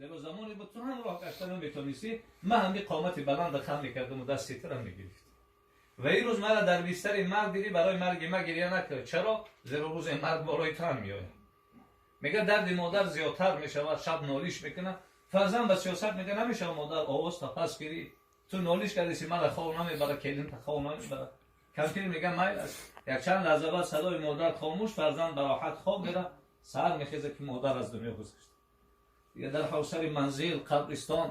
Зеро замоне буд ту ҳам роҳ гашта наметонистӣ, ман ҳами қомати баланд хам мекардам ва дасти тура мегирифт. Ва ин рӯз мара дар бистари марг дидӣ, барои марги ма гиря накард. Чаро? Зеро рӯзе марг болои ту ҳам меояд. Мега дарди модар зиёдтар мешавад, шаб нолиш мекунад. Фарзанд ба сиёсат мега намешава модар овоз та пас гирӣ. Ту нолиш кардиси мара хов намебара, келинта хов намебара. Кампир мега майл аст. Якчанд лаҳза баъд садои модар хомӯш, фарзанд ба роҳат хоб мера, саҳар мехеза ки модар аз дунё гузашта. Дига дар ҳол сари манзил, қабристон.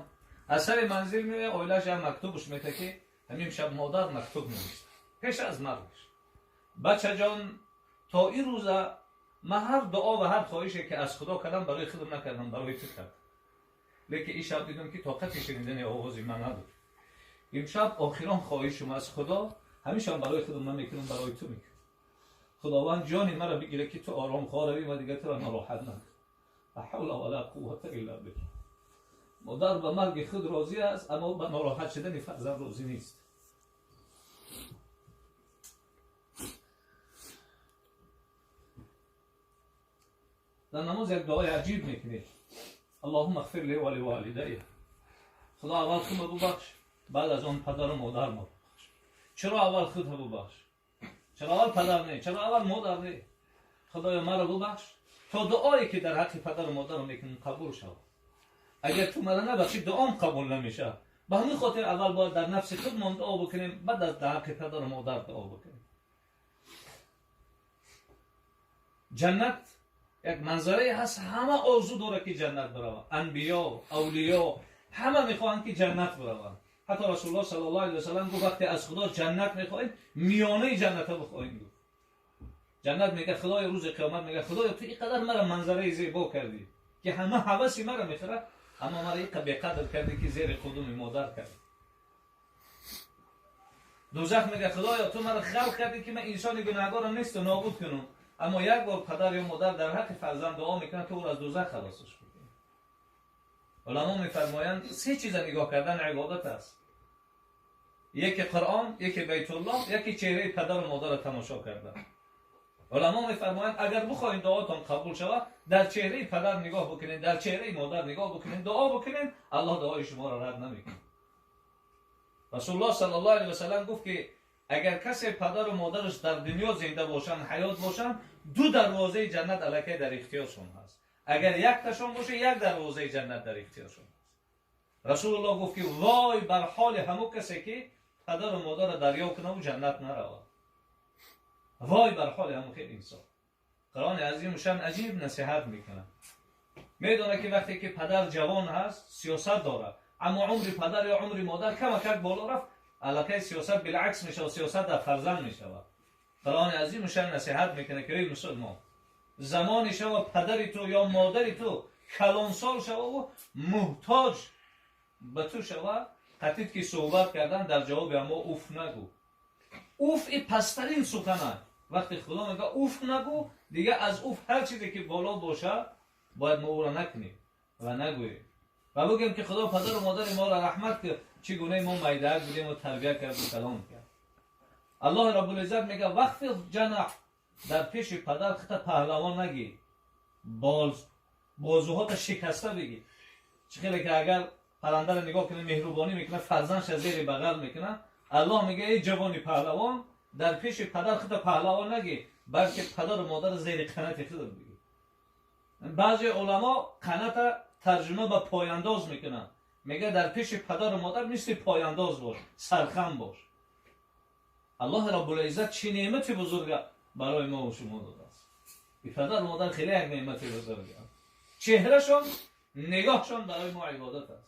Аз сари манзил меояд, оилааш як мактубаш мета ки ҳамин шаб модар мактуб навишта пеш аз маргаш. Бачаҷон, то ин рӯза ман ҳар дуо ва ҳар хоҳише ки аз Худо кардам барои худам накардам, барои ту кардам. Лекин ин шаб дидам ки тоқати шунидани овози ман надошт. Имшаб охирон хоҳишам аз Худо, ҳамешам барои худам намекунам, барои ту мекунам. Худованд ҷони маро бигирад ки ту ором хоравӣ ва дигар туро нороҳат накунам. Ла ҳавла ва ла қуввата илла биллаҳ. Модар ба марги худ розӣ аст, аммо ба нороҳат шудани фарзанд розӣ нест. Дар намоз як дуои аҷиб мекунед: Аллоҳумма иғфир ли ва ливолидайя. Худо аввал худро бубахш, баъд аз он падару модарро бубахш. Чаро аввал худро бубахш? Чаро аввал падар не? Чаро аввал модар не? Худоё маро бубахш то дуое ки дар ҳаққи падару модарам мекунам қабул шавад. Агар ту маро набахшӣ, дуом қабул намешавад. Ба ҳамин хотир аввал бояд дар нафси худмон дуо бикунем, баъд аз дар ҳаққи падару модар дуо бикунем. Ҷаннат як манзарае ҳаст, ҳама орзу дорад ки ҷаннат бираванд. Анбиё, авлиё ҳама мехоҳанд ки ҷаннат бираванд. Ҳатто Расулуллоҳ саллаллоҳу алайҳи васаллам гуфт вақте аз Худо ҷаннат мехоҳед, миёнаи ҷанната бихоҳед. Гуфт ҷаннат мега Худоё, рӯзи қиёмат мега Худоё, ту инқадар мара манзараи зебо кардӣ ки ҳама ҳаваси мара мехӯрад, аммо мара инқа беқадр кардӣ ки зери қудуми модар кардӣ. Дӯзах мега Худоё, ту мара халқ кардӣ ки ман инсони гунаҳгорам несту нобуд кунам, аммо як бор падар ё модар дар ҳаққи фарзанд дуо мекунад, ту ӯро аз дӯзах халосаш бикунӣ. Уламо мефармоянд се чиза нигоҳ кардан ибодат аст: яке Қуръон, яке Байтуллоҳ, яке чеҳраи падару модарро тамошо кардан. Уламо мефармоянд агар бихоҳед дуотон қабул шавад, дар чеҳраи падар нигоҳ бикунед, дар чеҳраи модар нигоҳ бикунед, дуо бикунед, Аллоҳ дуои шуморо рад намекунад. Расулуллоҳ саллаллоҳу алайҳи васаллам гуфт ки агар касе падару модараш дар дунё зинда бошанд, ҳаёт бошанд, ду дарвозаи ҷаннат аллакай дар ихтиёршон ҳаст. Агар якташон боша, як дарвозаи ҷаннат дар ихтиёршон ҳаст. Расулуллоҳ гуфт ки вой бар ҳоли ҳамон касе ки падару модарро дарёб кунаву ҷаннат наравад. Вой бар ҳоли ҳамон хел инсон. Қуръони азимушшан аҷиб насиҳат мекунад. Медонад ки вақте ки падар ҷавон ҳаст, сиёсат дорад, аммо умри падар ё умри модар камакак боло рафт, аллакай сиёсат билакс мешавад, сиёсат дар фарзанд мешавад. Қуръони азимушшан насиҳат мекунад ки эй мусулмон, замоне шава падари ту ё модари ту калонсол шававу муҳтоҷ ба ту шава, қатид ки суҳбат кардан дар ҷавоби амо уф нагӯ. Уф и пасттарин сухан аст. Вақте Худо мега уф нагӯ, дига аз уф ҳар чизе ки боло бошад, бояд мо ӯро накунем ва нагӯем ва бигӯем ки Худо падару модари моро раҳмат кунад, чӣ гунаи мо майдаак будем ва тарбия карду калон кард. Аллоҳ Раббулиззат мега вахфиз ҷанаҳ, дар пеши падар хита паҳлавон нагӣ, бозуҳота шикаста бигӣ. Чӣ хеле ки агар паррандаро нигоҳ кунед, меҳрубонӣ мекунад, фарзандша зери бағал мекунад. Аллоҳ мега эй ҷавони паҳлавон, дар пеши падар хита паҳлавон нагӣ, балки падару модарро зери қанати худат бигӣ. Баъзе уламо қаната тарҷума ба пояндоз мекунанд. Мега дар пеши падару модар мисли пояндоз бош, сархам бош. Аллоҳ Раббулиззат чӣ неъмати бузурга барои мо ва шумо додааст. И падару модар хеле як неъмати бузург аст. Чеҳрашон, нигоҳшон барои мо ибодат аст.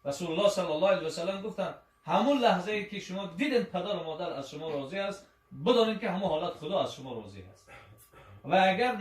Расулуллоҳ саллаллоҳу алайҳи васаллам гуфтанд ҳамун лаҳзае ки шумо дидед падару модар аз шумо розӣ аст, бидонед ки ҳамон ҳолат Худо аз шумо розӣ аст. Ва агар